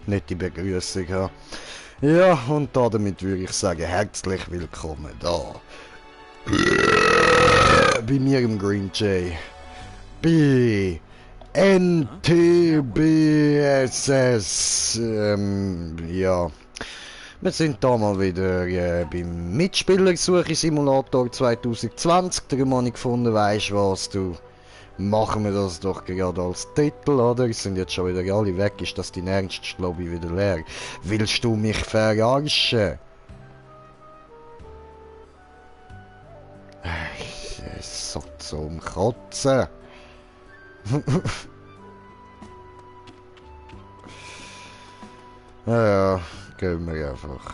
Nette Begrüßung, ja. Ja, und damit würde ich sagen, herzlich willkommen da. Bei mir im Green Jay. Bei NTBSS. Ja. Wir sind da mal wieder beim Mitspielersuche-Simulator 2020. Darum habe ich gefunden, weisst was, du, machen wir das doch gerade als Titel, oder? Es sind jetzt schon wieder alle weg, ist das dein Ernst? Ich glaube, ich wieder leer. Willst du mich verarschen? Es ist so um Kotzen. Ja, gehen wir einfach.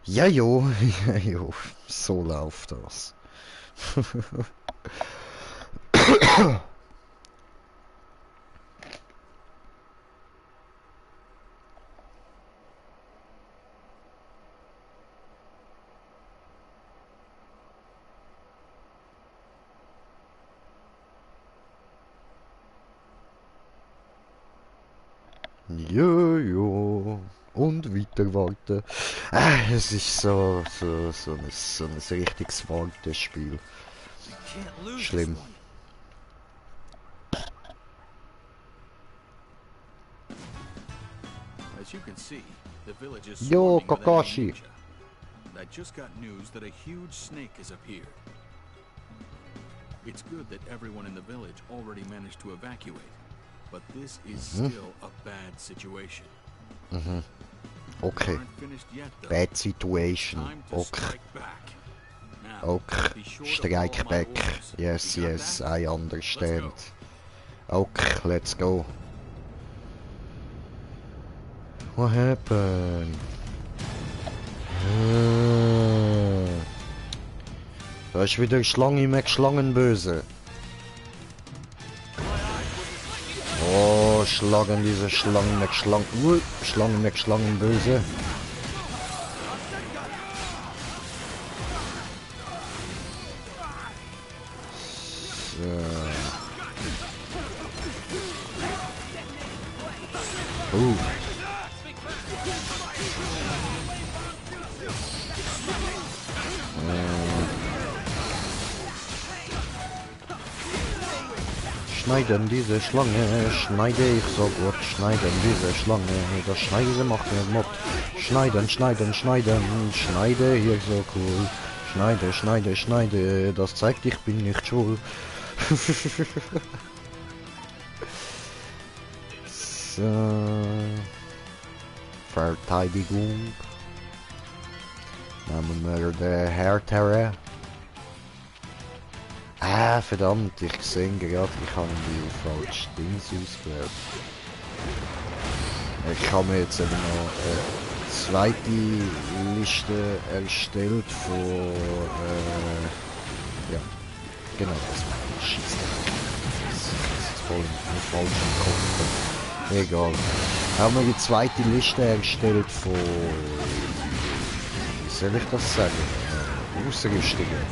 Ja, jo, ja, jo, so läuft das. Jojo. Und weiter warten. Es ist so ein richtiges Wartespiel. Schlimm. Jo, Kakashi. I just got news that a huge snake has appeared. It's good that everyone in the village already managed to evacuate, but this is still a bad situation. Okay. Bad situation. Okay. Okay. Strike back. Yes, yes, I understand. Okay, let's go. What happened? Da ist wieder Schlange McSchlangenböse. Oh, schlagen diese Schlangen McSchlangenböse. So. Schneiden diese Schlange, schneide ich so gut, schneiden diese Schlange, das Schneide macht mir Mord. Schneiden, schneiden, schneiden, schneide hier so cool. Schneide, schneide, schneide, das zeigt, ich bin nicht schwul. So. Verteidigung. Nehmen wir den Härtere. Ah, verdammt, ich sehe gerade, ich habe die falsche Dings ausgewählt. Ich habe mir jetzt eben noch eine zweite Liste erstellt von, ja, genau, das meine ich, Scheissdreck. Das ist voll im falschen Kopf. Egal. Haben wir die zweite Liste erstellt von, wie soll ich das sagen, Ausrüstungen.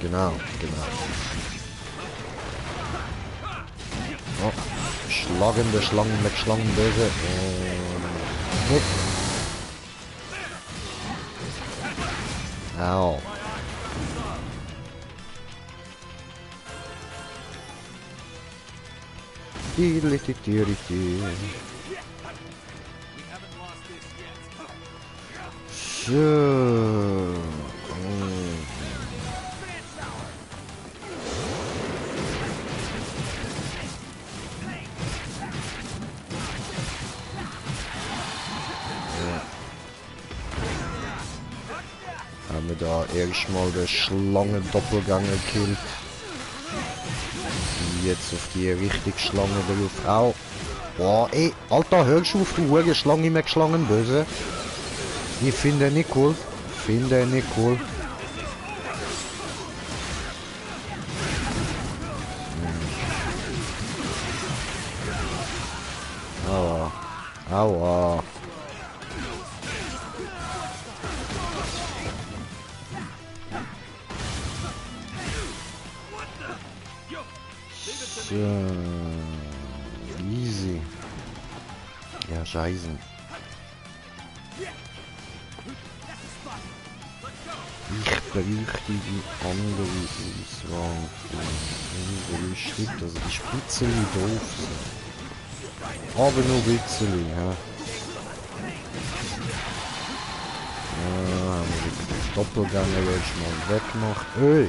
Genau, genau. Oh, schlagende Schlangen mit Schlangenböse. Au. So. Haben wir da erstmal den Schlangendoppelganger gekillt. Jetzt auf die richtige Schlange drauf. Au. Boah, ey, Alter, hörst du auf, du Hure Schlange mit Schlangenböse? Ich finde nicht cool. Finde nicht cool. Aua. Aua. So. Easy. Ja, scheiße. Ich bräuchte die andere Auswahl. Unsere Schritte, also die Spitzel doof sind. Aber nur ein bisschen, ja. Haben wir den Doppelgänger jetzt mal weggemacht. Öh!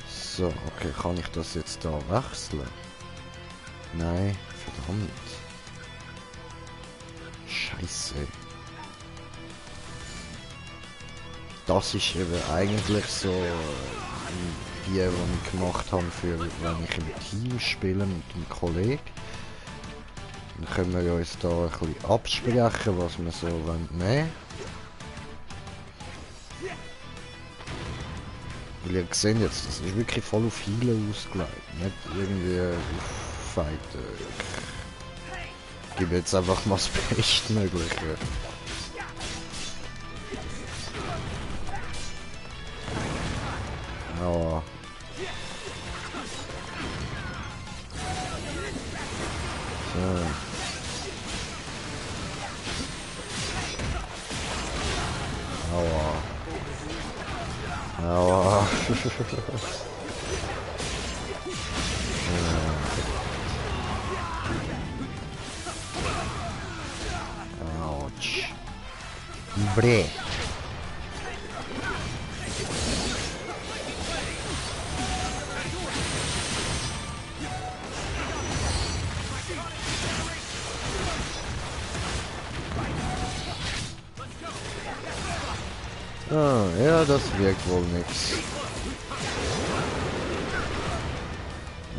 So, okay, kann ich das jetzt da wechseln? Nein, verdammt. Scheiße. Das ist eben eigentlich so die ich gemacht habe für wenn ich im Team spiele mit einem Kollegen. Dann können wir uns da ein bisschen absprechen, was wir so nehmen wollen. Weil ihr seht jetzt, das ist wirklich voll auf Healen ausgelegt. Nicht irgendwie auf Fighten. Ich gebe jetzt einfach mal das Bestmögliche. Aua. So. Aua. Aua. Autsch. Bre. Ah, ja, das wirkt wohl nix.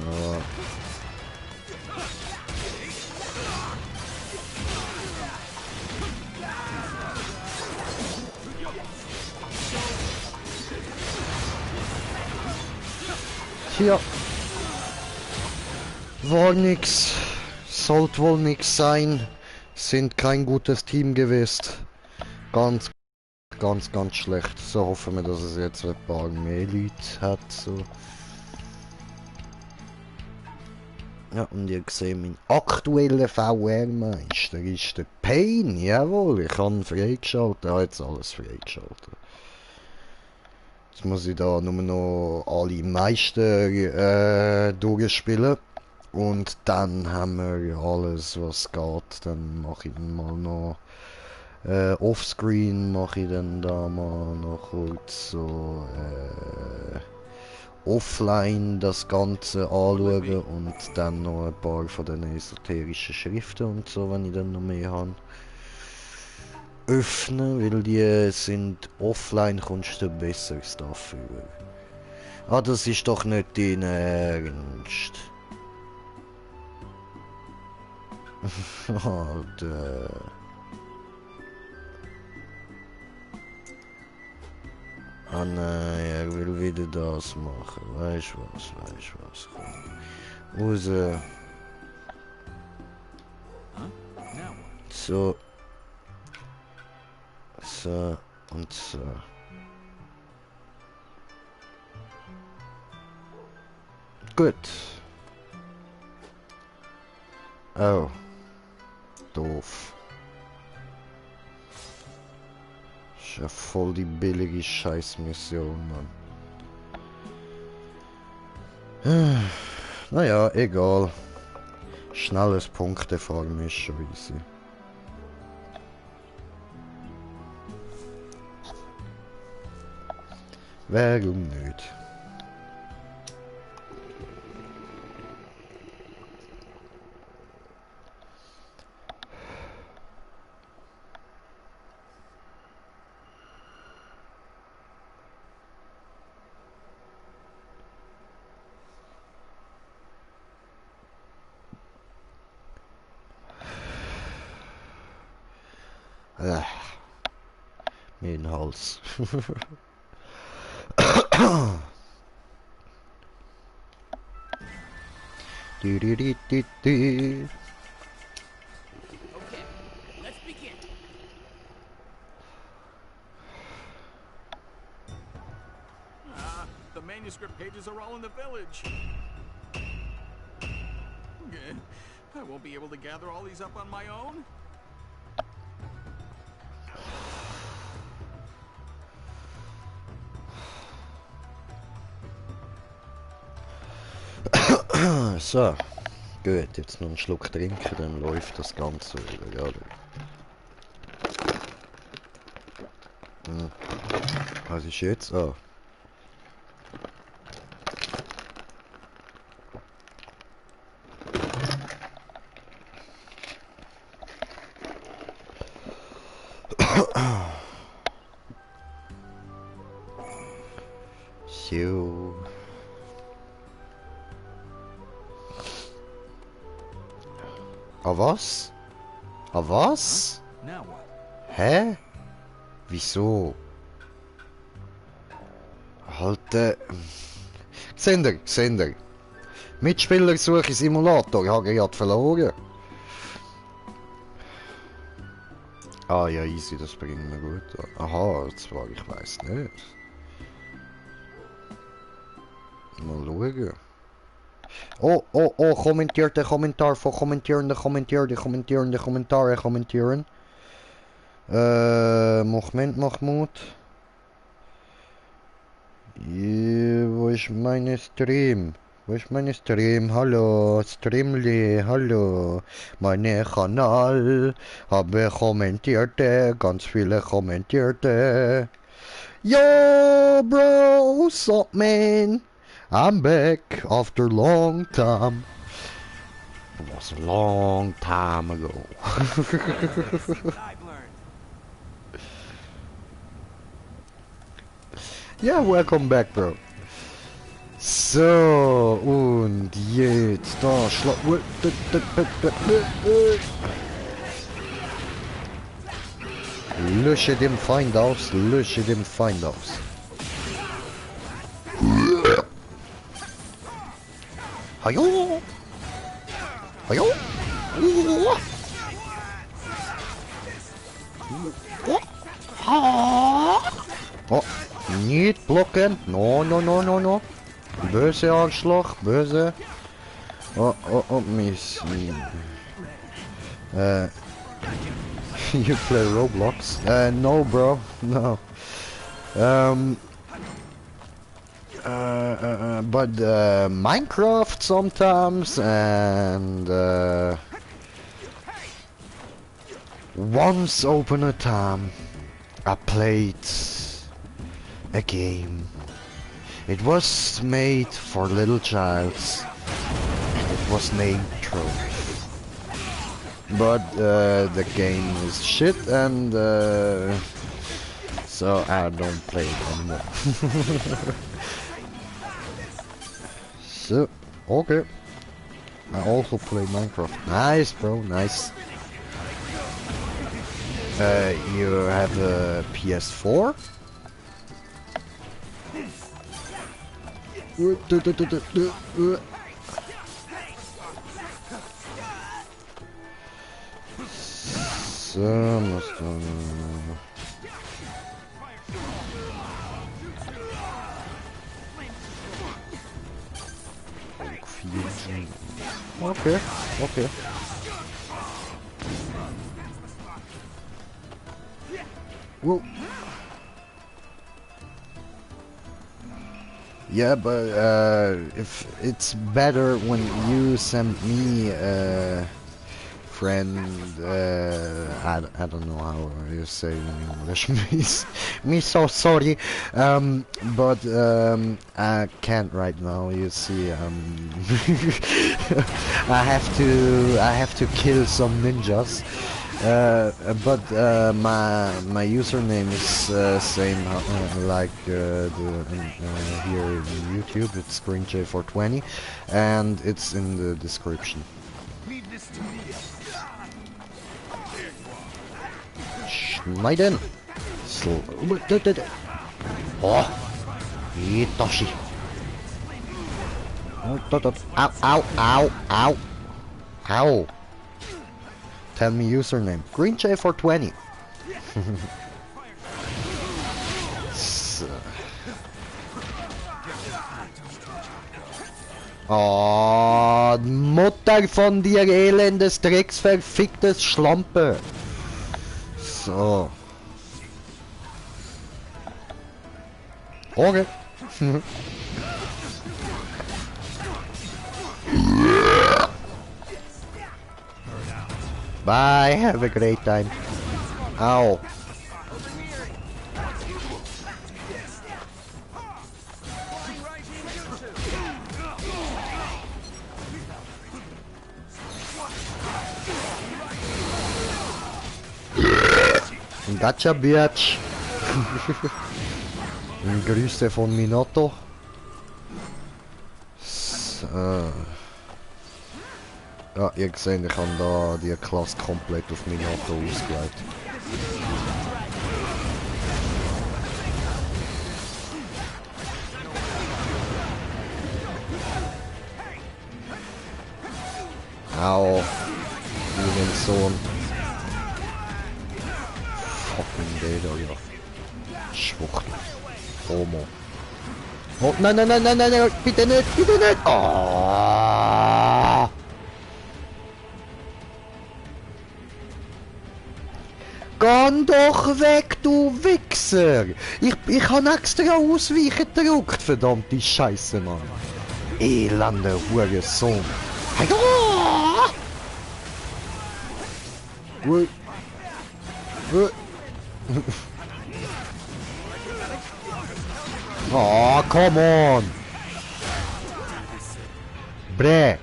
Aber tja. War nix. Sollte wohl nix sein. Sind kein gutes Team gewesen. Ganz schlecht. So hoffen wir, dass es jetzt ein paar mehr Leute hat. So. Ja, und ihr seht, mein aktueller VR-Meister ist der Pain. Jawohl, ich kann freigeschalten. Ja, jetzt alles freigeschaltet. Jetzt muss ich da nur noch alle Meister durchspielen. Und dann haben wir alles, was geht. Dann mache ich dann mal noch offscreen, mache ich dann da mal noch kurz so offline das Ganze anschauen und dann noch ein paar von den esoterischen Schriften und so, wenn ich dann noch mehr habe, öffnen, weil die sind offline, kommst du besseres dafür. Ah, das ist doch nicht dein Ernst. Alter. Ah nein, er will wieder das machen. Weißt was, komm. Raus. So. So und so. Gut. Oh. Doof. Ist ja voll die billige Scheißmission, Mann. Naja, egal. Schnelles Punktefarm ist schon easy. Warum nicht? Mir in den Hals. Du, du, du, du, du. Okay, let's begin. The manuscript pages are all in the village. I won't be able to gather all these up on my own. So, gut, jetzt noch einen Schluck trinken, dann läuft das Ganze wieder, ja. Was ist jetzt? Ah. So. Ah was? Ah was? Now what? Hä? Wieso? Halt, Sender. Mitspielersuche Simulator, ich habe gerade verloren. Ah ja, easy, das bringt mir gut an. Aha, zwar, ich weiß nicht. Mal schauen. Oh, kommentiert den Kommentar von kommentieren. Mahmoud. Wo ist meine Stream? Hallo, Streamli, hallo. Meine Kanal habe kommentierte, ganz viele kommentierte. Yo, bro, what's up, man? I'm back after a long time. It was a long time ago. Yeah, welcome back, bro. So, und jetzt da lösche dem Feind aus, Hajo! Oh, nicht blocken. No. Böse Arschloch, böse. Oh, miss. You play Roblox? No, bro. No. But Minecraft sometimes, and once upon a time I played a game. It was made for little childs, and it was named Trophy. But the game is shit, and so I don't play it anymore. So, okay. I also play Minecraft. Nice, bro, nice. You have a PS4? So, musst du... Okay. Whoa. Yeah, but if it's better when you send me a friend, I don't know how you say it in English. me so sorry, but I can't right now. You see, I have to kill some ninjas. But my username is same like here in YouTube. It's ScreenJ420, and it's in the description. Schneiden. Oh, Itoshi. Ow. Tell me username. GreenJ420. Ah, Mutter von dir, elendes, drecksverficktes Schlampe. So. Okay. Bye, have a great time. Au. Gotcha, Bitch. Grüße von Minato. So. Ja, ihr seht, ich habe da die Klasse komplett auf Minato ausgelegt. Au. Sohn. Fucking Data, ja. Schwuchtel. Homo. Oh, nein, nein, nein, nein, nein, nein, bitte nicht, bitte nicht! Oh. Geh doch weg, du Wichser! Ich habe extra ausweichen gedrückt, verdammte Scheiße, Mann. Elender Hurensohn. Hey, oh. Oh, come on! Bre!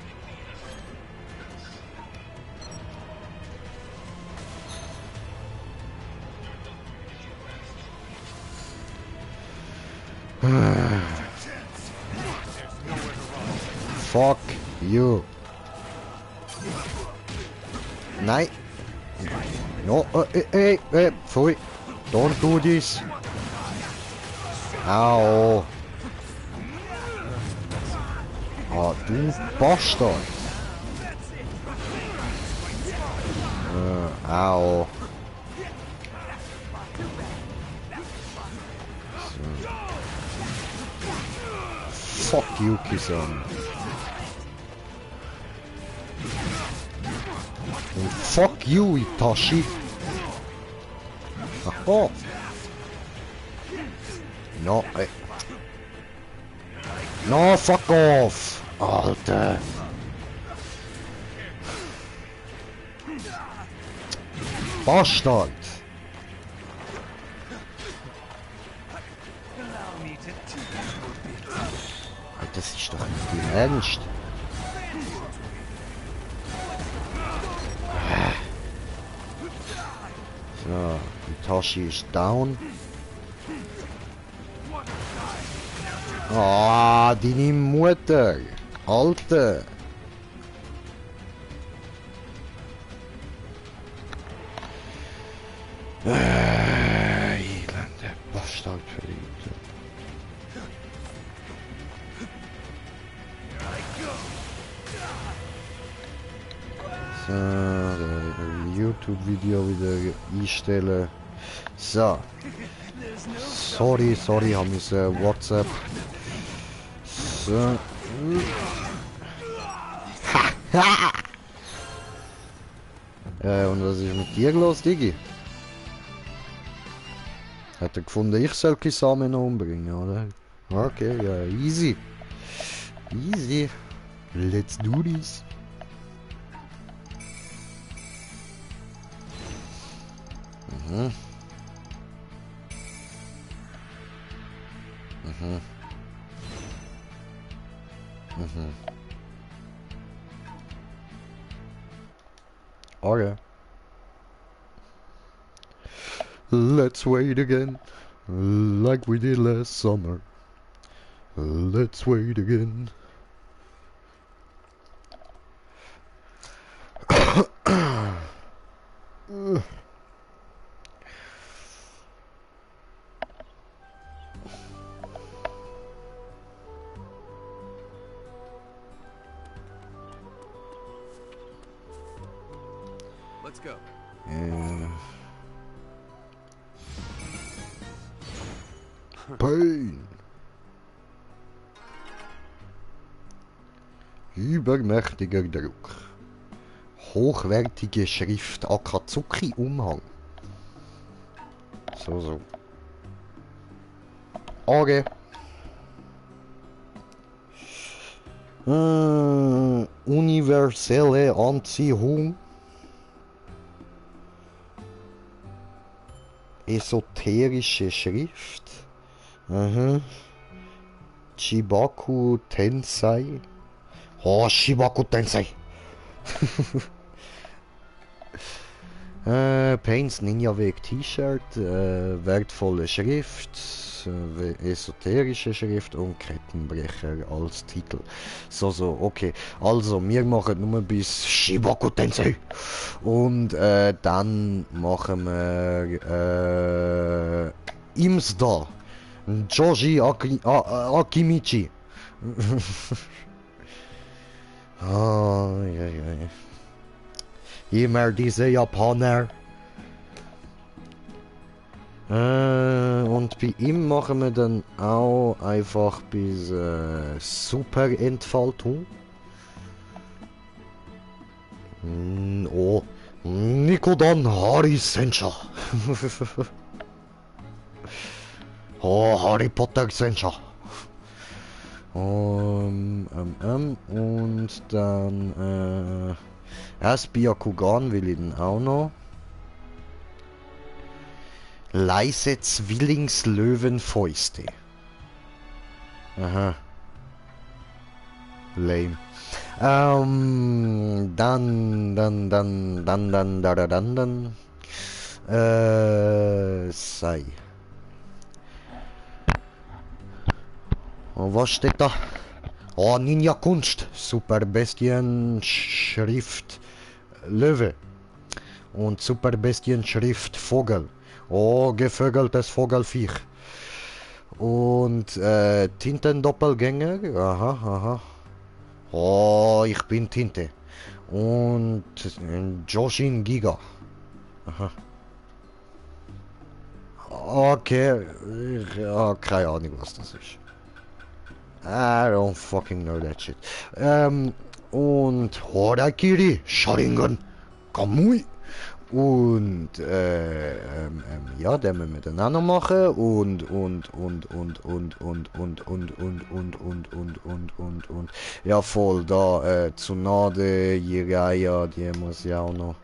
Fuck you! Nein! No, pfui! Don't do this! Au! Oh, du Bastard! Au! So. Fuck you, Kisan! Und fuck you, Itachi! Oh! No, ey. No, fuck off! Alter! Bastard! Das ist doch nicht dein Ernst! So, Itachi ist down. Ah, deine Mutter! Alter! Elende Bastard verliebt. So, YouTube-Video wieder einstellen. So. Sorry, habe ich WhatsApp. So. Und was ist mit dir los, Digi? Hat er gefunden, ich soll Kisame noch umbringen, oder? Okay, ja, easy. Easy. Let's do this. Mhm. Mhm. Mhm. Okay. Let's wait again, like we did last summer. Let's wait again. Let's go. Pain. Übermächtiger Druck. Hochwertige Schrift. Akatsuki Umhang. So. Okay. Universelle Anziehung. Esoterische Schrift. Shibaku Tensei. Oh, Shibaku Tensei. Pains Ninja Weg T-Shirt, wertvolle Schrift, esoterische Schrift und Kettenbrecher als Titel. So, okay. Also, wir machen nur bis Shibaku Tensei. Und dann machen wir Imsda. Joji Akimichi. Ja. Immer diese Japaner. Und bei ihm machen wir dann auch einfach bis Superentfaltung. Oh, Nikodan Hari Sensha. Oh, Harry Potter Sensha. Und dann Byakugan will ich dann auch noch. Leise Zwillingslöwenfäuste. Aha. Lame. Dann. Sei. Und was steht da? Oh, Ninja Kunst. Super Bestien Schrift Löwe. Und Super Bestien Schrift Vogel. Oh, gevögeltes Vogelfiech. Und Tintendoppelgänger. Aha. Oh, ich bin Tinte. Und Joshin Giga. Aha. Okay. Keine Ahnung, was das ist. I don't fucking know that shit. Und Horakiri, Sharingan, Kamui. Und ja, den müssen wir dann auch noch machen. Und ja, voll, da Tsunade, Jiraiya, die muss ja auch noch.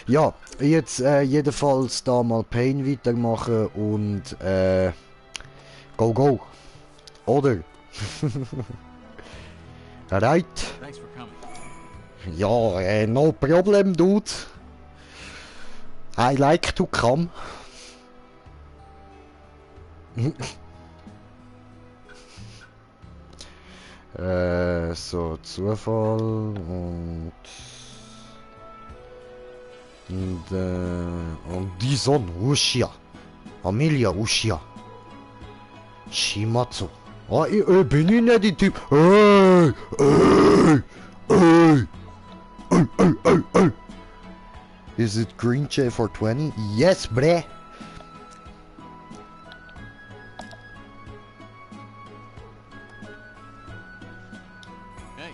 Ja, jetzt jedenfalls da mal Pain weitermachen und go. Oder? Right? Thanks for coming. Ja, no problem, dude. I like to come. So, Zufall und die Sonne, Ushia. Amelia Ushia. Shimatsu. Ah, bin ich nicht die Typ. Hey. Is it Green J for 20? Yes, bre. Hey,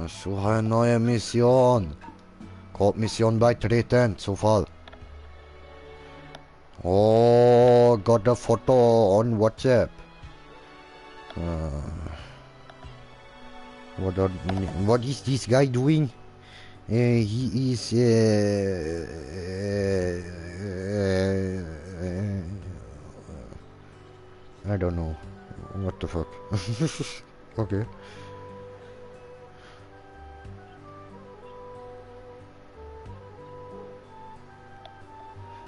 Suche eine neue Mission. Codemission beitreten, Zufall. Oh, got a photo on WhatsApp. What is this guy doing? He is I don't know. What the fuck? Okay.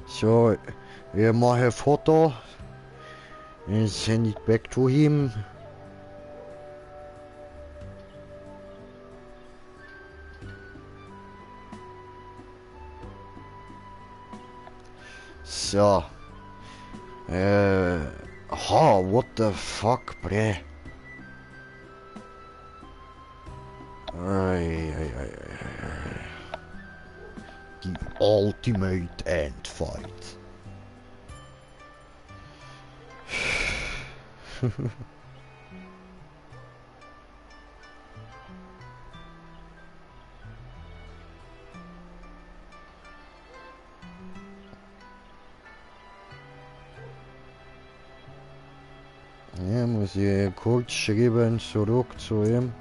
So, wir machen ein Foto and send it back to him. So. What the fuck, bre? The ultimate end fight. Ja, muss ich kurz schreiben zurück zu ihm.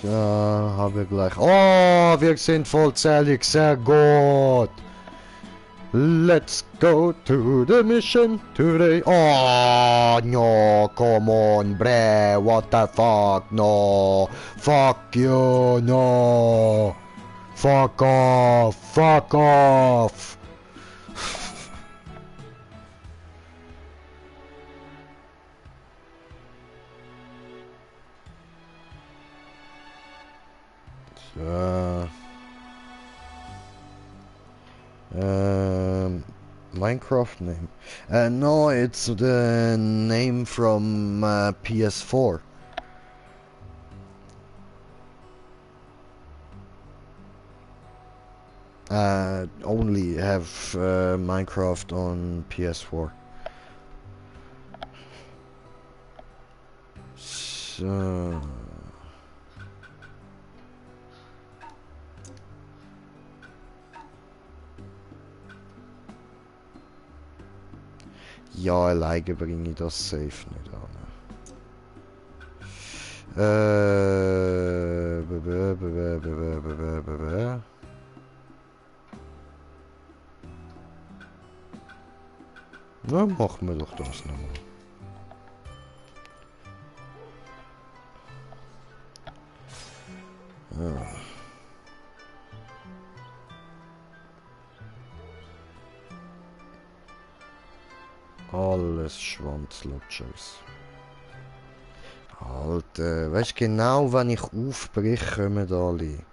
Ja, habe gleich. Oh, wir sind vollzählig, sehr gut. Let's go to the mission today. Oh, no, come on, bre, what the fuck, no. Fuck you, no. Fuck off, fuck off. So. Minecraft name. No, it's the name from PS4. Only have Minecraft on PS4. So. Ja, alleine bringe ich das safe nicht an. Na, machen wir doch das nochmal. Ja. Alles Schwanzlutschers. Alter, weißt genau, wenn ich aufbreche, kommen alle.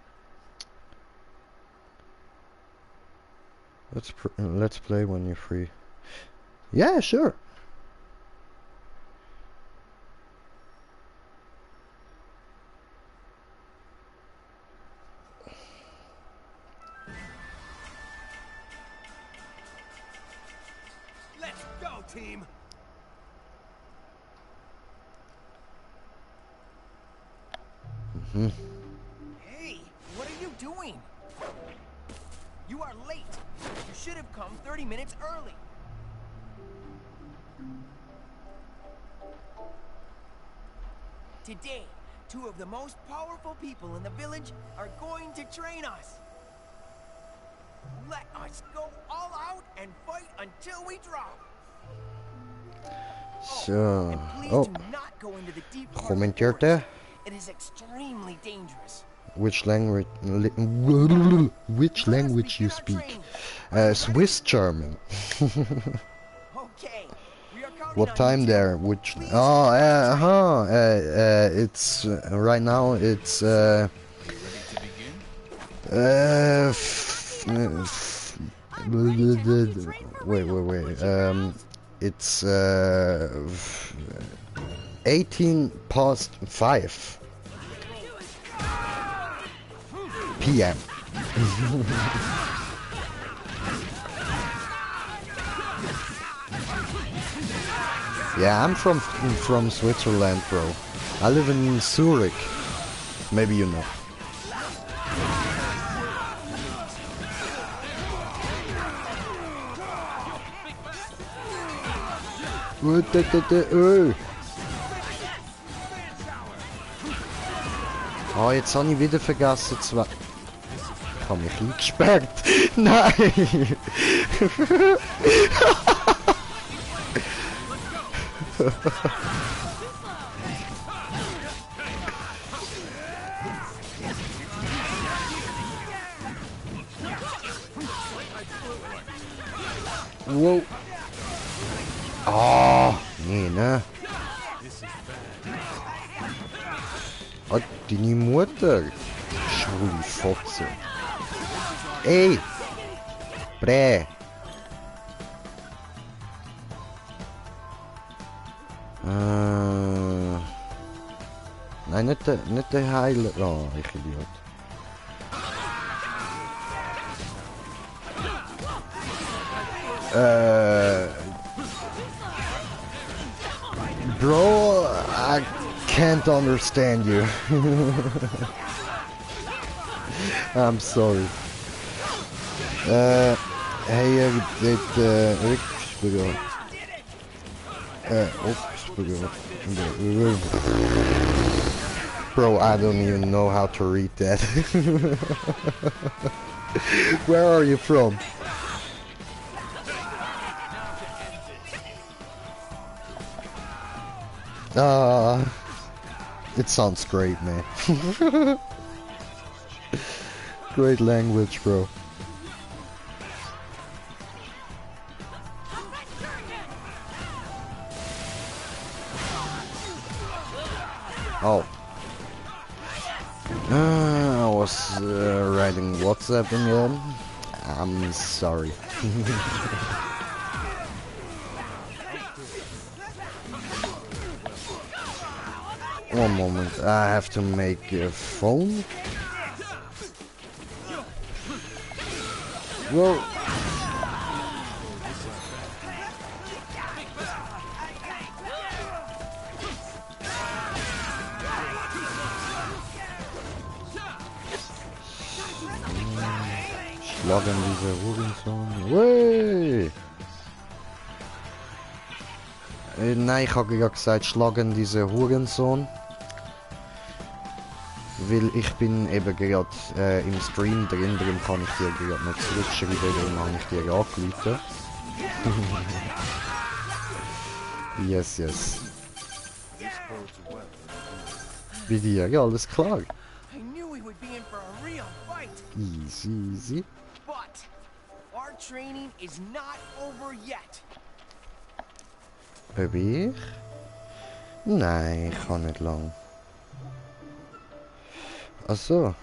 Let's play when you're free. Yeah, sure. Let's go, team! Hey, what are you doing? You are late. You should have come 30 minutes early. Today, two of the most powerful people in the village are going to train us. Let us go all out and fight until we drop. So. And please Oh, do not go into the deep part of the commenteert forest. hè? It is extremely dangerous. Which language you speak? Swiss German. Okay. We are counting What on time you there? two. Which? Please Oh, concentrate. it's right now. It's Are you ready to begin? wait. It's 18 past 5 p.m. Yeah, I'm from Switzerland, bro. I live in Zurich. Maybe you know. Oh, jetzt habe ich wieder vergessen zu... Ich habe mich eingesperrt. Nein! Wow. Ah, nee, ne? Ah, deine Mutter. Schwule Fotze. Ey! Brä! Nein, nicht der Heiler. Oh, ich Idiot. Bro, I can't understand you. I'm sorry. Hey, dit Rückspiegel. Opspiegel. Bro, I don't even know how to read that. Where are you from? It sounds great, man. Great language, bro. Oh. I was writing WhatsApp again. I'm sorry. One moment, I have to make a phone. Whoa. Schlagen diese Hurensohn. Wey! Nein, ich habe ja gesagt, schlagen diese Hurensohn. Weil ich bin eben gerade im Stream drin, darum kann ich dir gerade nicht zurückschreiben, darum habe ich dir angerufen. Yes, yes. Bei dir, ja, alles klar. Easy, easy. But our training is not over yet. Ob ich? Nein, ich kann nicht lang. Ach so.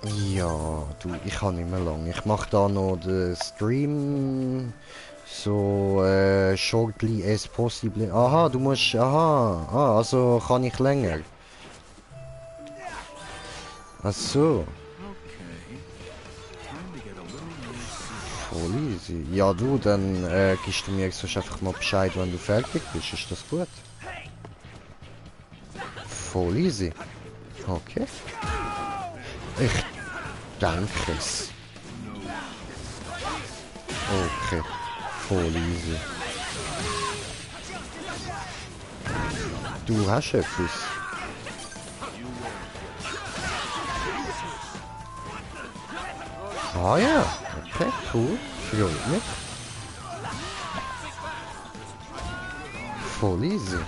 Ja, du, ich kann nicht mehr lang. Ich mache da noch den Stream so shortly as possible. Aha, du musst, aha, also kann ich länger. Ach so. Voll easy. Ja du, dann gibst du mir sonst einfach mal Bescheid, wenn du fertig bist. Ist das gut? Voll easy. Okay. Ich danke es. Okay. Voll easy. Du hast etwas. Ah ja. Okay, cool. Freut mich. Voll easy.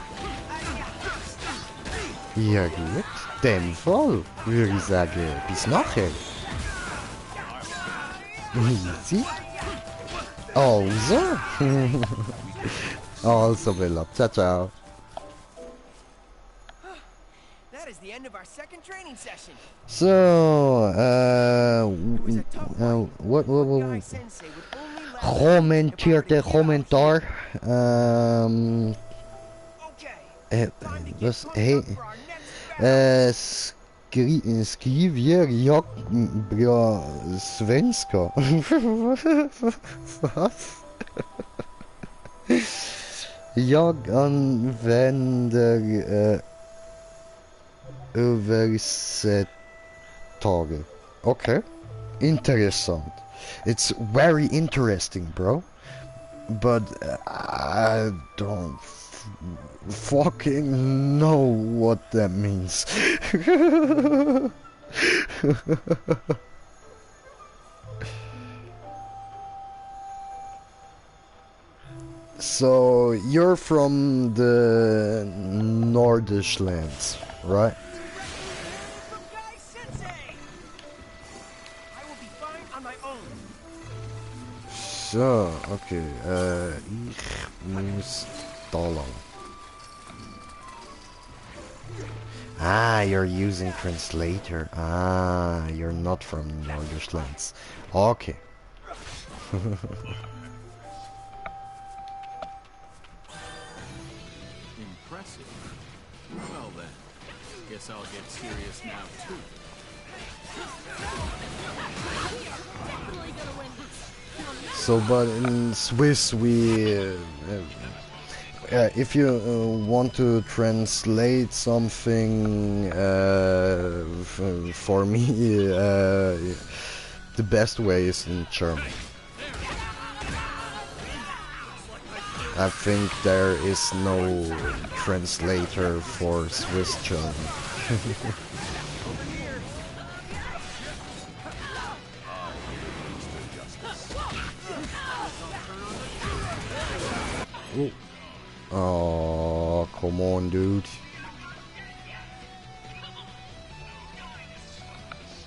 Ja gut. Dem Fall würde ich sagen, bis nachher. Easy. Also. Also, Bella. Ciao, ciao. That is the end of our second training session. So, what Guy Sensei would only let us kommentierte Kommentar. Okay. Was? Hey, skriver jag bra svenska. Was? Jag använder översättare. Okay. Interessant. It's very interesting, bro. But I don't fucking know what that means. So you're from the Nordish lands, right? From Guy Sensei. I will be fine on my own. So, okay, ich muss da lang. Ah, you're using translator. Ah, you're not from Nordish lands. Okay. Impressive. Well then, guess I'll get serious now too. So, but in Swiss if you want to translate something for me, the best way is in German. I think there is no translator for Swiss German. Oh, come on, dude.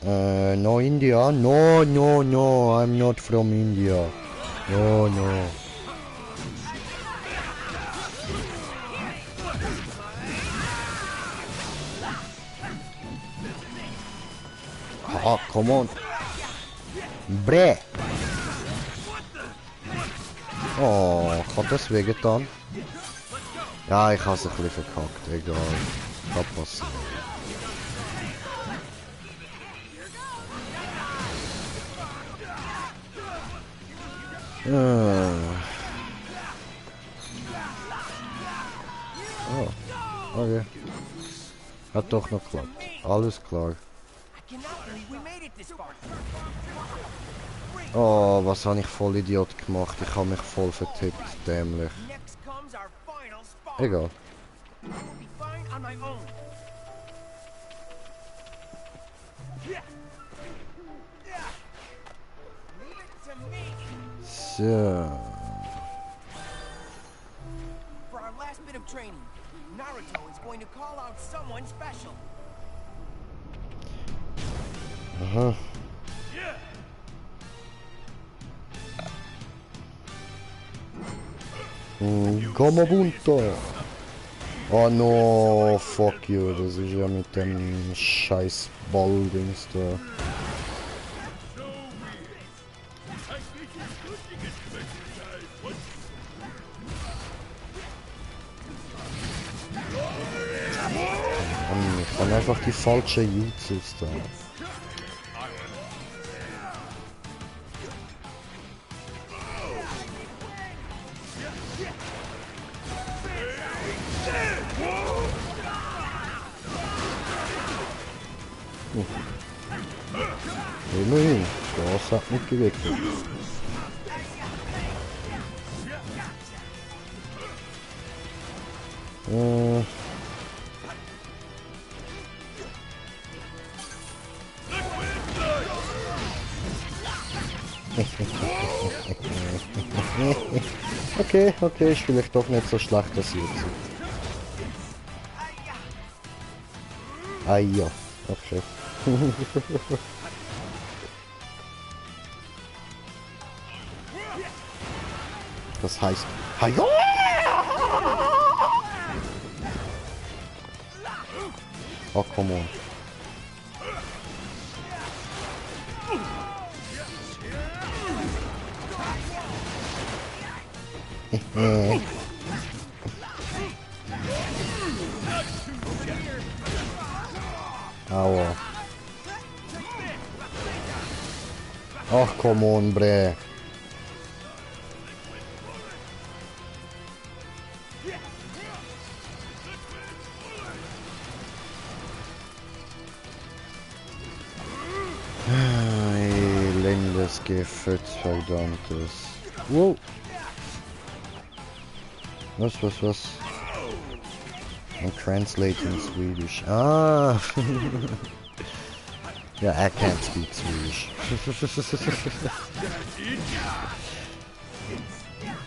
No, India? No, no, no, I'm not from India. No, no. Oh, come on. Bre. Oh, hat das wehgetan? Ja, ich habe es ein bisschen verkackt. Egal. Kann passieren. Oh, okay. Hat doch noch geklappt. Alles klar. Oh, was habe ich voll Idiot gemacht? Ich habe mich voll vertippt, dämlich. Egal. So. For our last bit of training, Naruto is going to call out someone special. Aha. Gamabunta! Oh no, fuck you, das ist ja mit dem scheiß Balldings da. Mann, ich kann einfach die falsche Jutsus da. Immerhin, das hat nicht geweckt. Okay, okay, ist vielleicht doch nicht so schlecht, dass sie jetzt sind. Ah ja, okay. Das heißt, Hajo! Oh, come on. Aua. Ach, come on, bre. Elendes Gefett, verdammtes. Wow. Was? I'm translating Swedish. Ah! Yeah, I can't speak Swedish.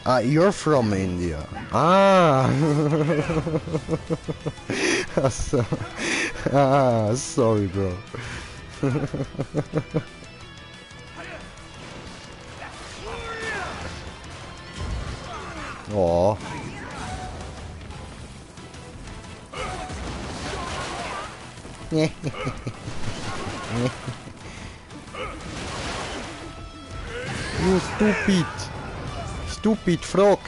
Ah, you're from India. Ah! So, ah, sorry, bro. Oh. You stupid. Stupid frog.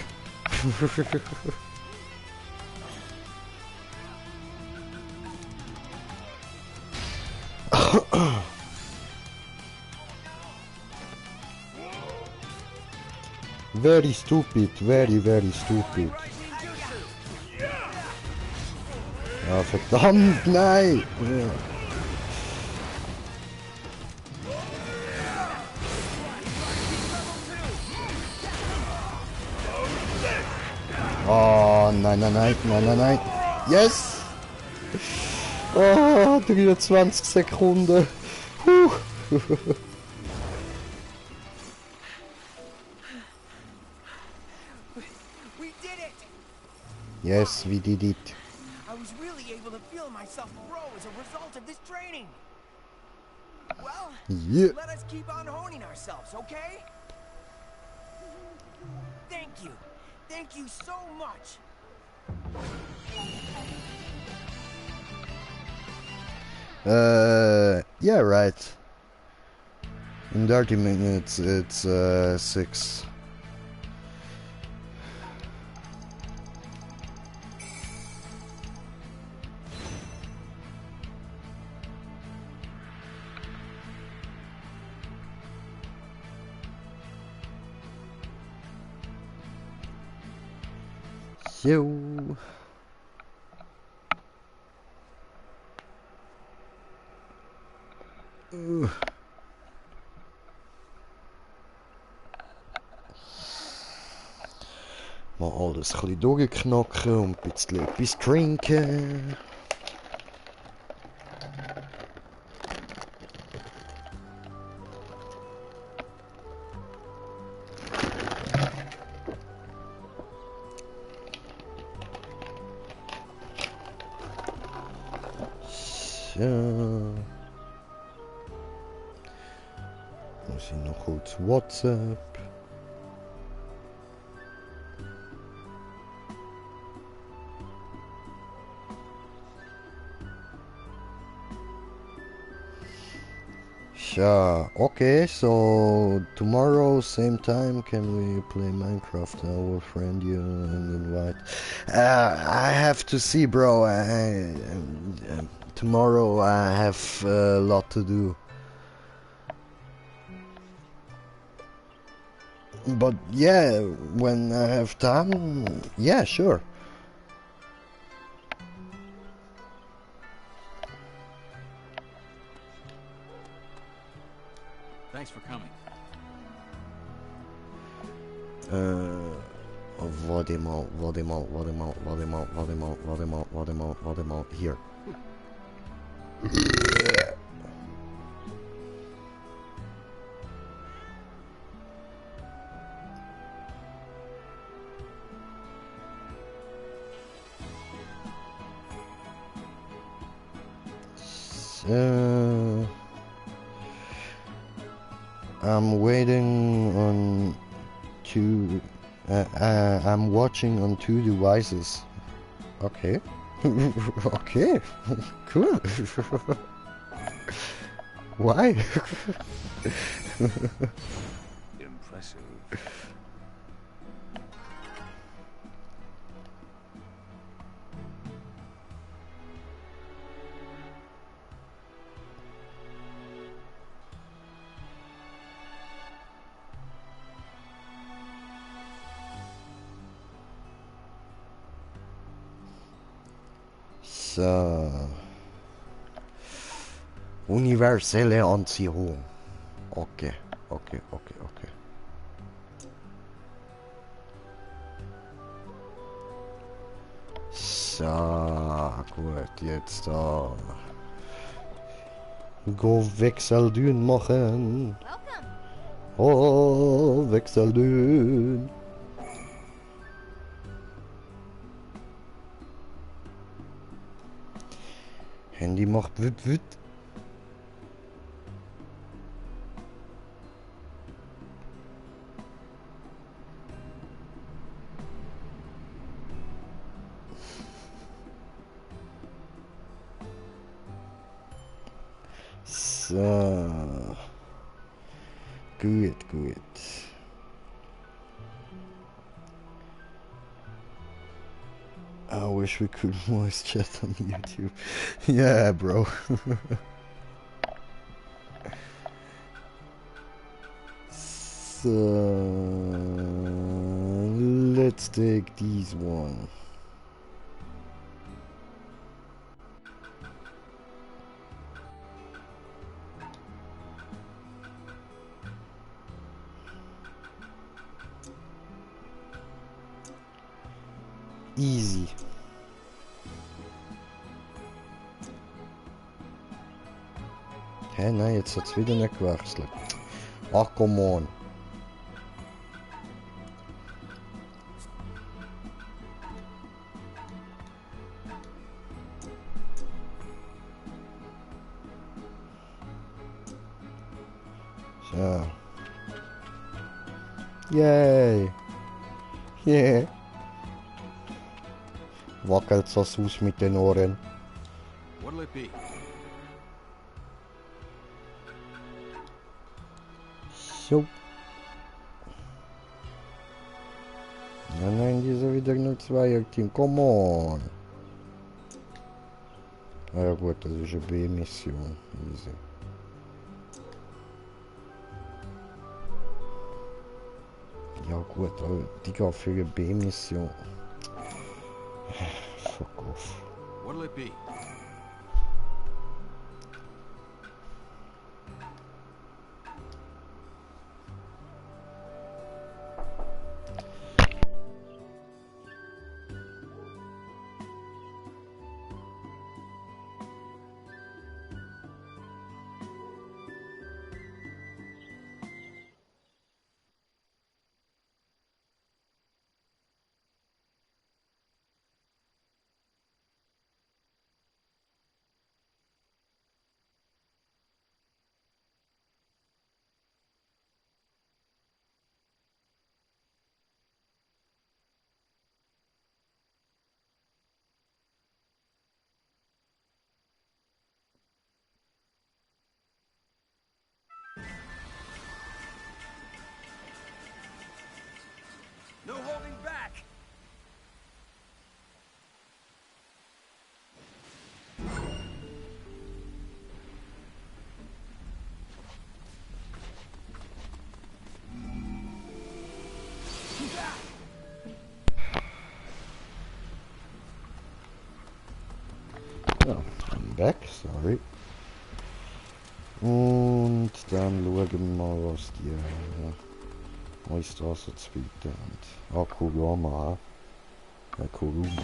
Very stupid, very stupid. Ja, verdammt, nein! Ja. Oh, nein. Yes! Oh, 23 Sekunden. We did it! Yes, we did it. I was really able to feel myself grow as a result of this training. Well, Yeah. let us keep on honing ourselves, okay? Thank you. Thank you so much. Yeah, right. In 30 minutes, it's 6. So. Mal alles ein bisschen durchknacken und ein bisschen etwas trinken. So. Muss ich noch kurz WhatsApp. Yeah, okay, so tomorrow, same time, can we play Minecraft? I will friend you and invite. I have to see, bro. Tomorrow I have a lot to do. But yeah, when I have time, yeah, sure. Thanks for coming. Warte mal, hier. So, I'm waiting on two. I'm watching on 2 devices. Okay. Okay. Cool. Why? Impressive. So. Universelle Anziehung. Okay. So, gut, jetzt da. Go Wechseldün machen. Oh, Wechseldün. Handy macht wüt wüt. So. Gut. I wish we could voice chat on YouTube. Yeah, bro. So let's take this one. Easy. Hä, nein, jetzt hat es wieder nicht gewechselt. Ach, come on. So. Yay. Yeah. Wackelt so Sus mit den Ohren. What'll it be? So. Nein, nein, diese wieder nur Zweier-Team. Come on. Ah ja gut, das ist eine B-Mission. Easy. Ja gut, aber Digga, für eine B-Mission. Fuck off. What'll it be? No holding back! Ja, I'm back, sorry. Und dann schauen wir mal, was die uns da so zu bieten haben. Ah, Kurama. Ja, Kurama.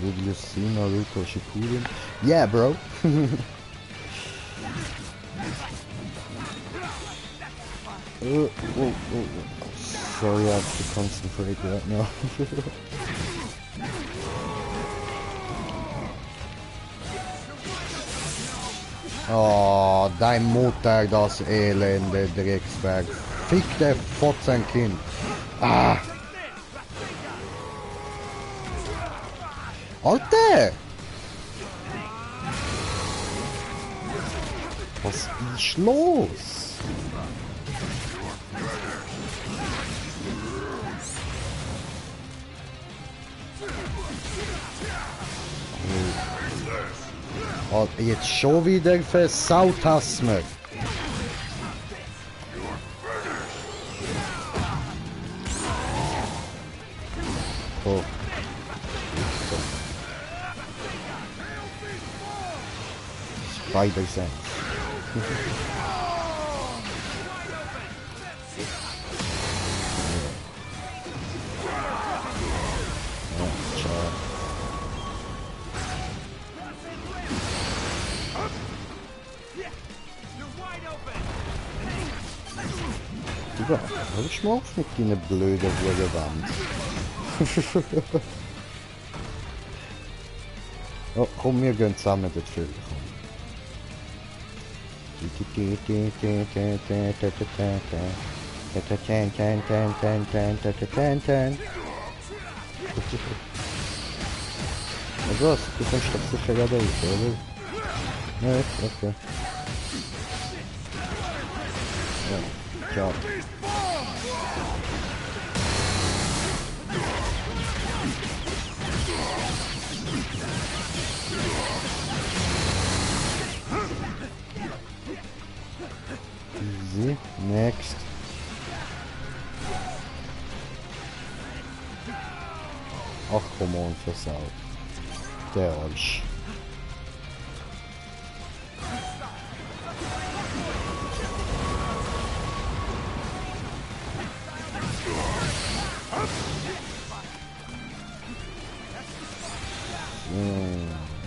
Did you see Naruto Shippuden? Yeah, bro. Oh. Sorry, I have to concentrate right now. Oh, dein Mutter, das elende Drecksberg. Fick der Fotzenkind. Ah. Alter! Was ist los? Oh, jetzt schon wieder versaut hast du mir. Oh. Spider-Sense. Digga, hör ich mal auf mit deiner blöden Wand. Oh, komm, wir gehen zusammen dort für. Was? Du kommst doch sicher gerade raus, oder? Nee, okay. Ja, ciao. Easy. Next. Ach, komm on, versaut. Der Arsch.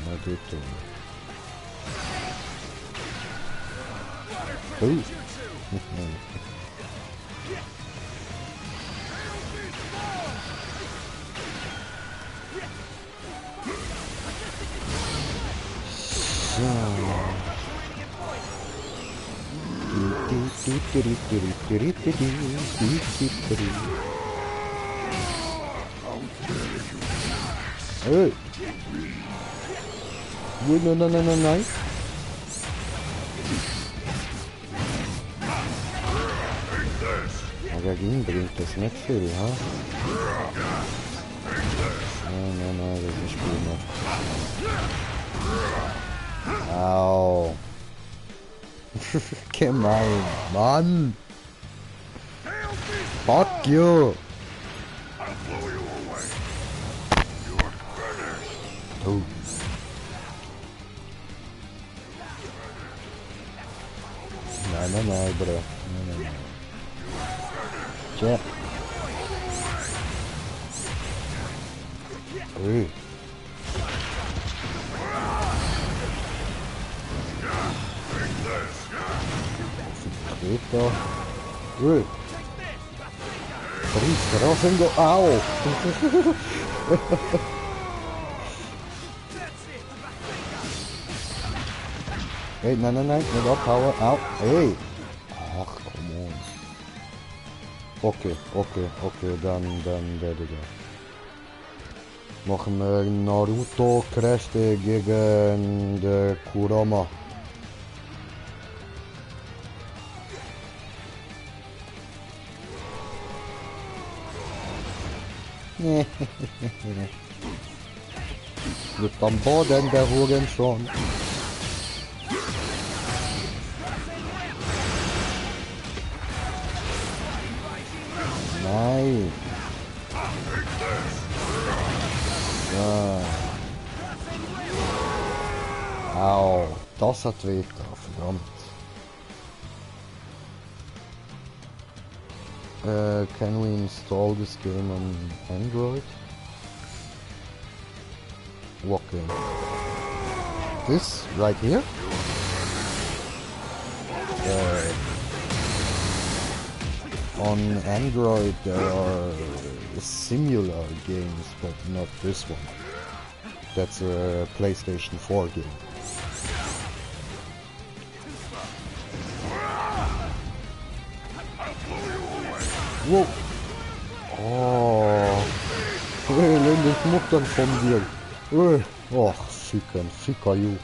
Na bitte. Oh. Hey! Nein. Aber gegen bringt das nicht viel, ha? Nein, das ist gut noch. Au! Gemein, Mann! Fuck you! Oh. Nein, Bro. Nein. Tja. Ui. Vertreter. Ui. Rief Rasengo. Au. Hey, nein, nicht abhauen. Au. Hey. Ach, come on. Okay, dann werde ich. Machen wir Naruto-Kräfte gegen den Kurama. Wird am Boden der Hoden schon. Nein. Ja. Au, das hat weh getan, verdammt. Can we install this game on Android? What game? This right here? On Android there are similar games, but not this one. That's a PlayStation 4 game. Wow! Oh! Elendig Muttern von dir! Och, Ficker, you!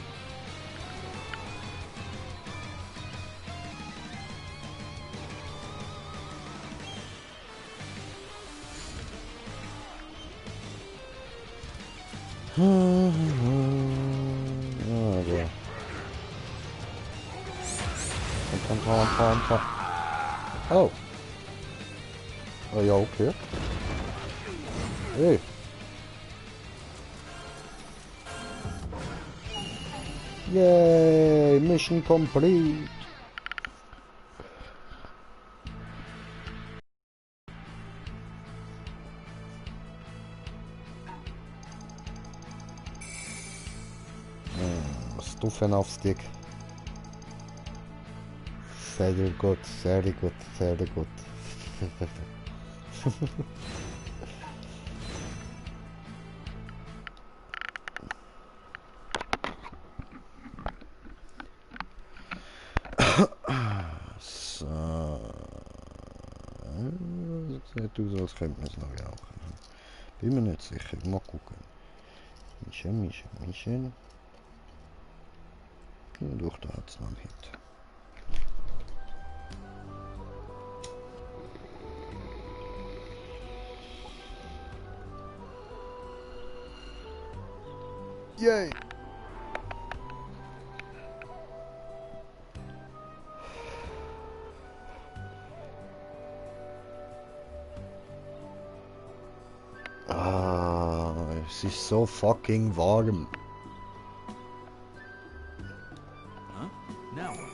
Pam. Oh. Oh ja, okay. Hey. Yay, mission complete. Stufen auf Stick. Sehr gut. So. Sieht aus, als könnte man es noch rauchen. Bin mir nicht sicher. Mal gucken. Mischen. Durch da hat's noch nicht. Yay! Ah, es ist so fucking warm. Huh? Now what?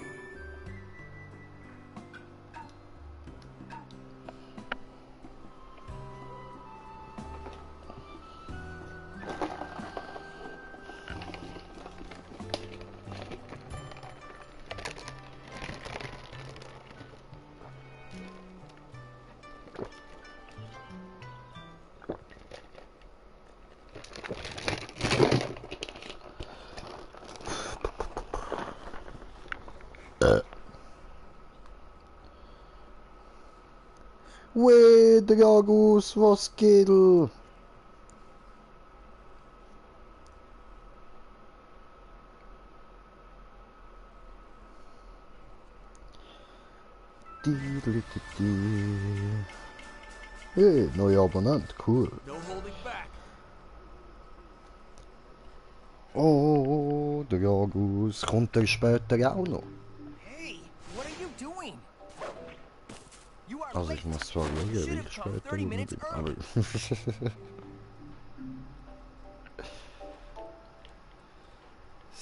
Weh, Dragus, was geht? Hey, neuer Abonnent, cool. No holding back. Oh, Dragus, kommt er später auch noch? Hey, what are you doing? You are Also late. ich muss zwar schauen, You should wie have ich come später 30 minutes bin, early. aber...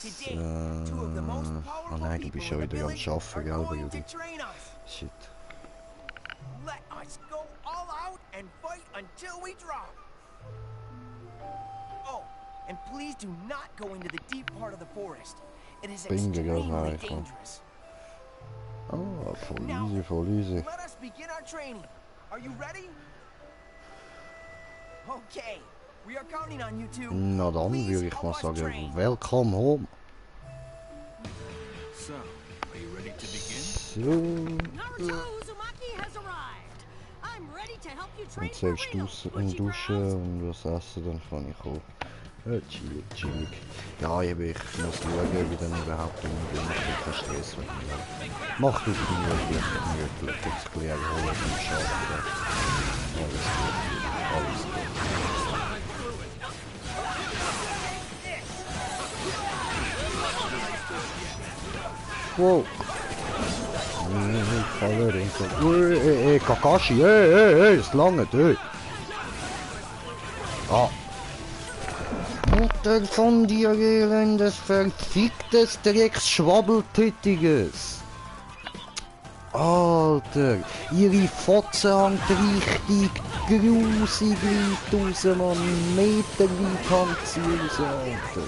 Today, two of the most oh powerful nein, du people bist schon in the wieder am village are Arbeiten, gell, going to Baby? train us. Shit. Let us go all out and fight until we drop. Oh, and please do not go into the deep part of the forest. It is Bingo, extremely hi, dangerous. Ah, voll Now, easy, voll easy. let us begin our training. Are you ready? Okay, we are counting on you two. Na dann Please würde ich help mal us sagen, train. welcome home. So, are you ready to begin? So, Naruto Uzumaki has arrived. I'm ready to help you train und for selbst real. und duschen und was essen, dann kann ich auch. Chillig, chillig. Ja, ich muss schauen, wie dann überhaupt umgehen. Ich bin kein Stress mit mir. Mach du gemütlich, gemütlich. Jetzt ein bisschen erholen vom Schaden. Alles gut, alles gut. Wow. Ich falle runter. Kakashi, es langt, Ah. Mutter von dir, elendes, verficktes Drecksschwabbeltütiges. Alter, ihre Fotze hängt richtig grusig weit raus, man. Meterweit hängt sie raus, Alter.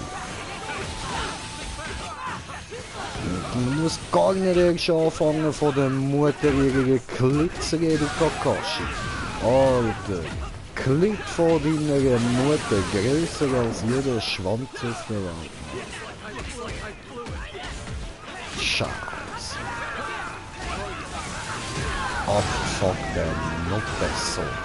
Du musst gar nicht erst anfangen von der Mutter ihrer Klitze reden, Kakashi. Alter, Klit von deiner Mutter grösser als jeder Schwanz auf der Welt. Scheiße. Abfuck der Nuttersohn.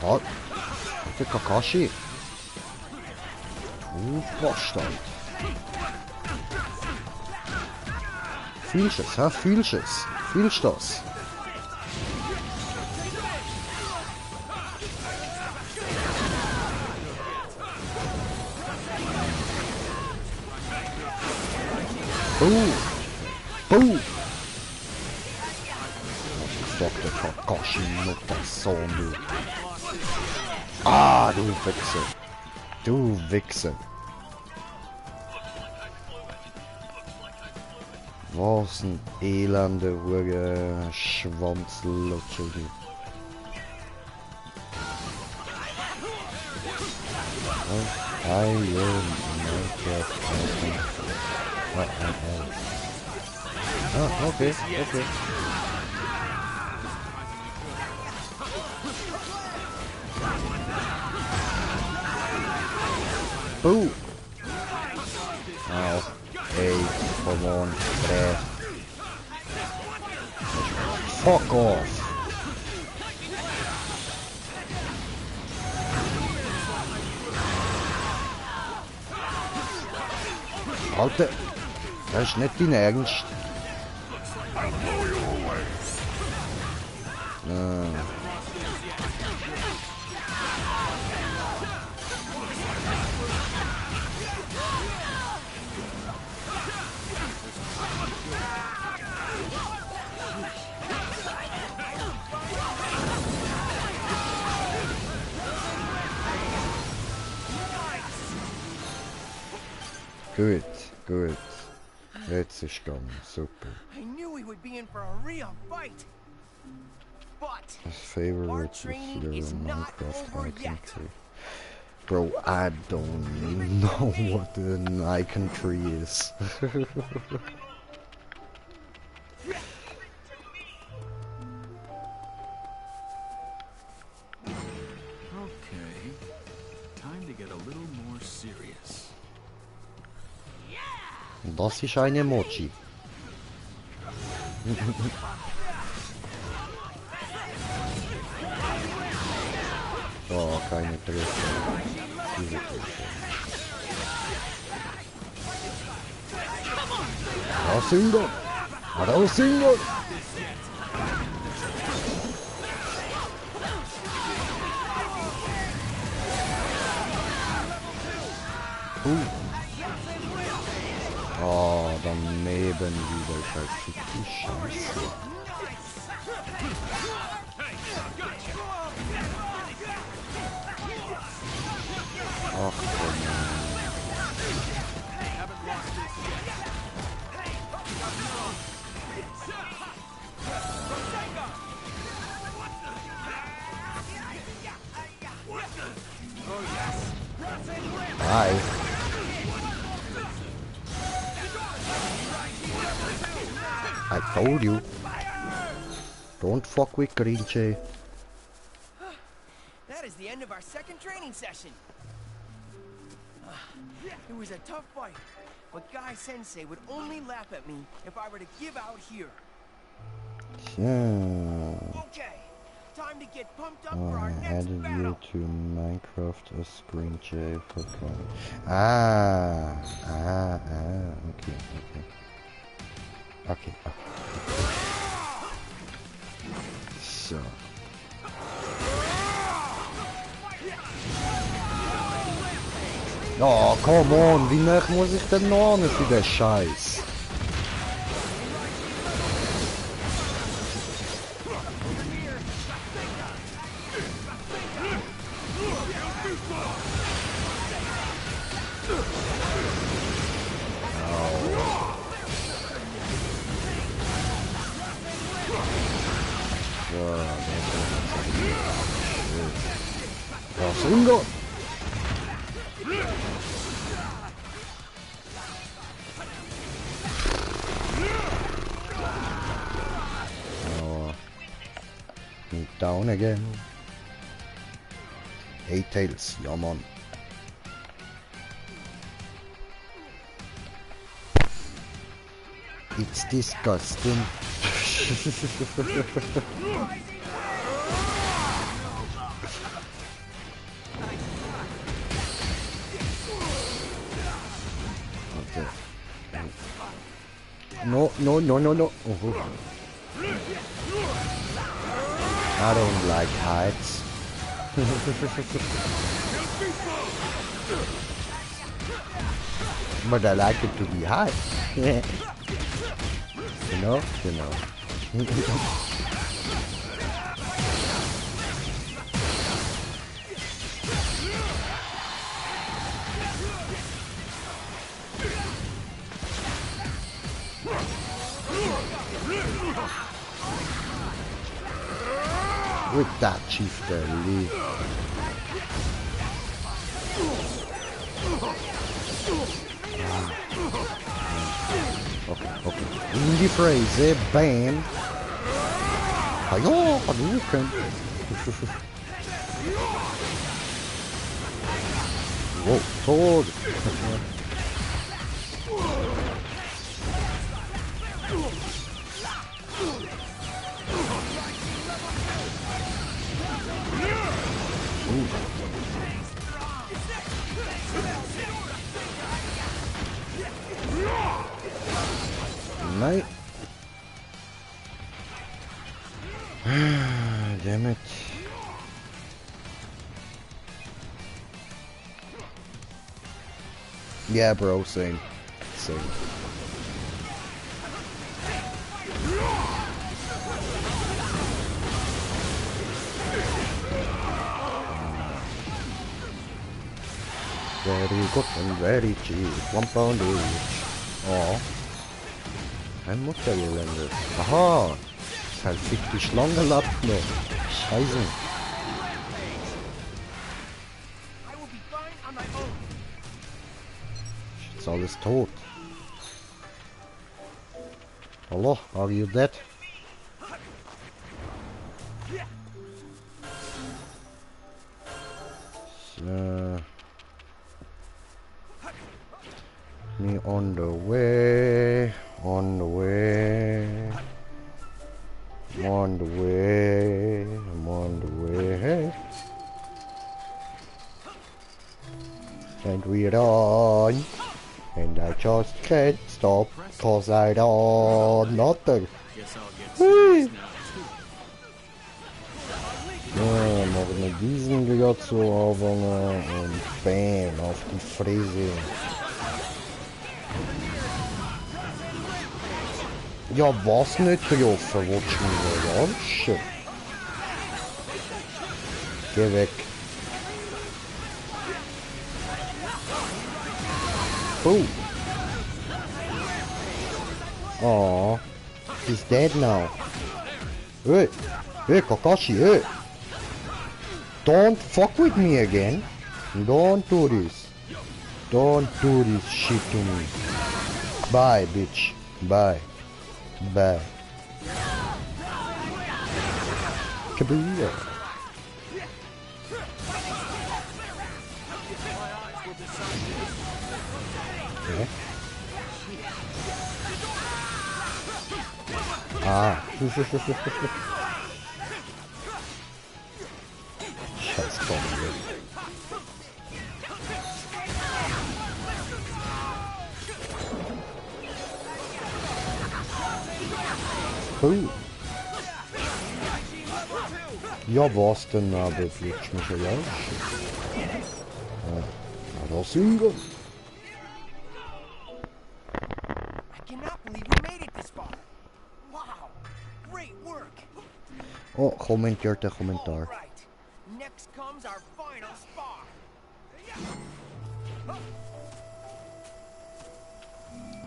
Ah, der Kakashi. Du Bastard. Fühlst es, hä? Fühlst es? Fühlst du das? Boom! Fuck, der Kakashi noch das Sohn, du. Ah, du Wichser. Du Wichser. Was ein elender Hure Schwanzlutscher, du. I am Minecraft. Ah, okay, okay. Ooh! Ow. Hey, come on, Fuck off! Alter, das ist nicht dein Ernst. Gut, gut. Jetzt ist gegangen, super. I knew we would be in for a real fight. But Das Favorite our is training your is not Minecraft over icon yet. tree. Bro, I don't know what an icon tree is. Okay. Time to get a little more serious. Das ist ein Emoji. Oh, keine Treffer. Diese Treffer. Rausingern! Rausingern! Oh, daneben wieder verfickte Scheiße. Ach komm. Hi. I told you. Don't fuck with Green Jay. That is the end of our second training session. It was a tough fight, but Guy Sensei would only laugh at me if I were to give out here. Yeah. Okay, time to get pumped up for our next Added you battle. to Minecraft as Green Jay for fun. Okay. Okay. So. Oh, come on, wie nah muss ich denn noch hin für den Scheiß? Rausingern! Oh. Me down again. 8 tails, ja man. It's disgusting. Okay. No. Oh. I don't like heights. But I like it to be high. You know? With that chieftain leave. Okay. In die Phrase, bam. Hallo, Hadouken. Wow, Tod. Yeah, bro, same. Same. Very good and very cheap. £1 each. Oh. Ein Muttergelände. Aha. Ist halt fick die Schlange lappt noch. Scheiße. I will be fine on my own. Ist alles tot. Hallo, are you dead? So. Me on the way, on the way, I'm on the way, I'm on the way. And we run, and I just can't stop, cause I don't nothing. Guess I'll get serious now too. Ja, noch mit diesen Glotzo und bam, auf die Fresse. Ja, was nicht getroffen, willst du mich verarschen? Geh weg. Oh. Oh, he's dead now. Hey, hey, Kakashi, hey. Don't fuck with me again. Don't do this. Don't do this shit to me. Bye, bitch. Bye. Bye. Kabooyah. Okay. Ah. Scheiß Bombe. Oh. Ja, was denn, aber jetzt mich ja aus. Ja, das Singen. I cannot believe we made it this far. Wow, great work. Oh, kommentiert der Kommentar. All right, next comes our final spar.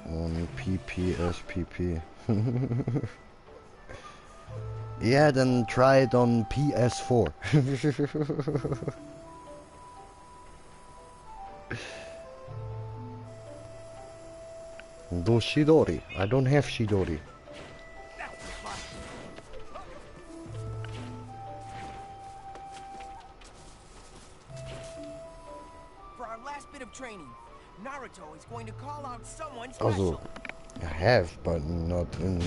Und PPSPP. Yeah, then try it on PS4. Do Shidori. I don't have Shidori. For our last bit of training, Naruto is going to call out someone special. Also, I have, but not in...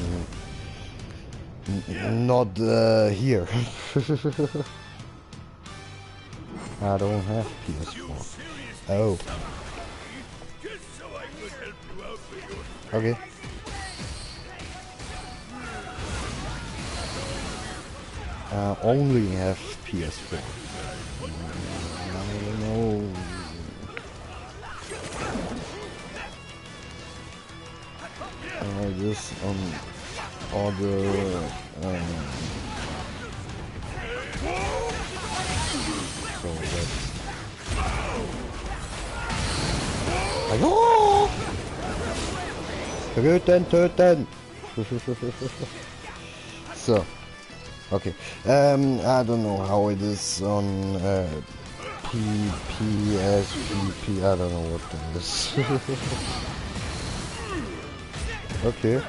Not here. I don't have PS4. Oh. Okay. Only have PS4. I don't know. This other so that's Hallo! Töten, töten! So. Okay. I don't know how it is on PPSPP. I don't know what that is. Okay.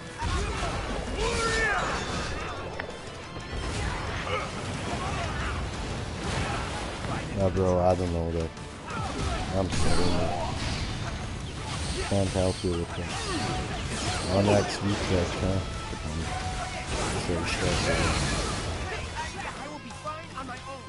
Yeah, bro, I don't know that. I'm sorry, man. Can't help you with that. On next week, huh? So stressed out. I will be fine on my own.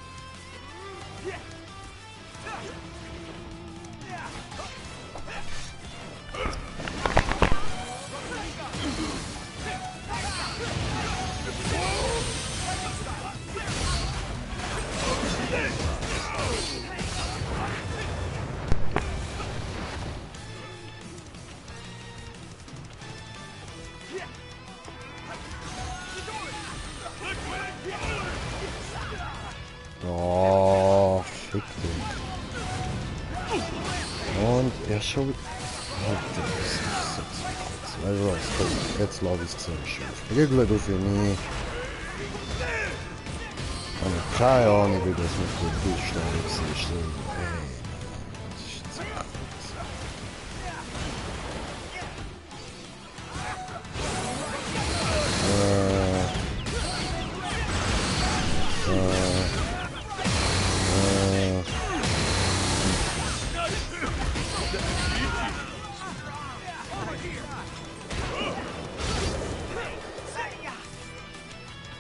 Oh, fick dich. Und er schon... Alter, weißt du was, komm, jetzt lass ich es zusammen schief. Prügel du für mich. Ich habe keine Ahnung, wie das mit dem Buchstaben ist. Das ist so krass.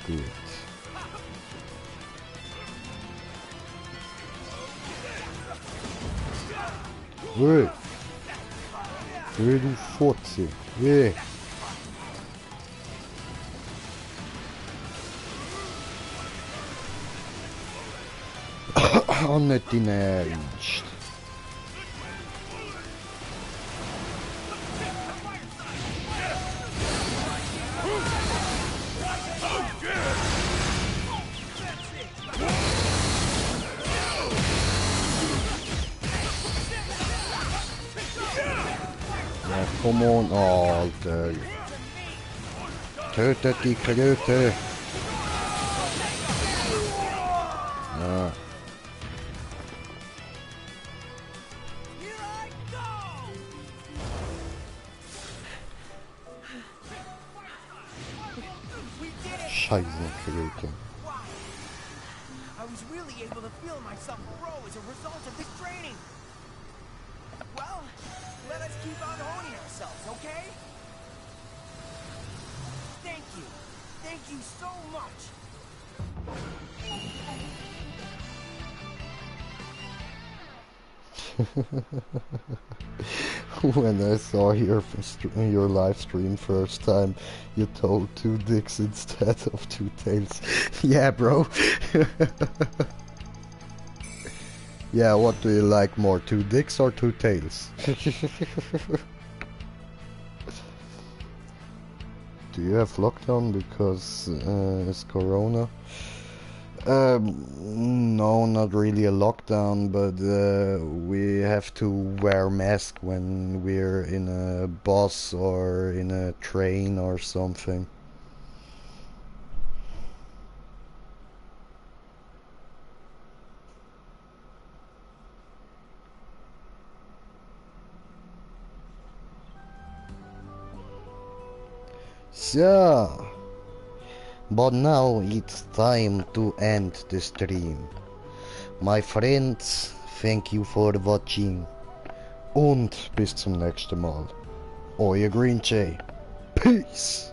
Gut. Hey. Hey, du Fotze. Hey. Oh, nicht in Ernst. Ja, come on, Alter. Tötet die Kröte. Ja. Scheiße, Kröte. I was really able to feel myself grow as a result of this training. Well, let us keep on honing ourselves, okay? Thank you. Thank you so much. When I saw your live stream first time, you told 2 dicks instead of 2 tails. Yeah, bro. Yeah, what do you like more, 2 dicks or 2 tails? Do you have lockdown because it's Corona? No, not really a lockdown, but we have to wear mask when we're in a bus or in a train or something. So, but now it's time to end the stream. My friends, thank you for watching. Und bis zum nächsten Mal. Euer Green Jay. Peace.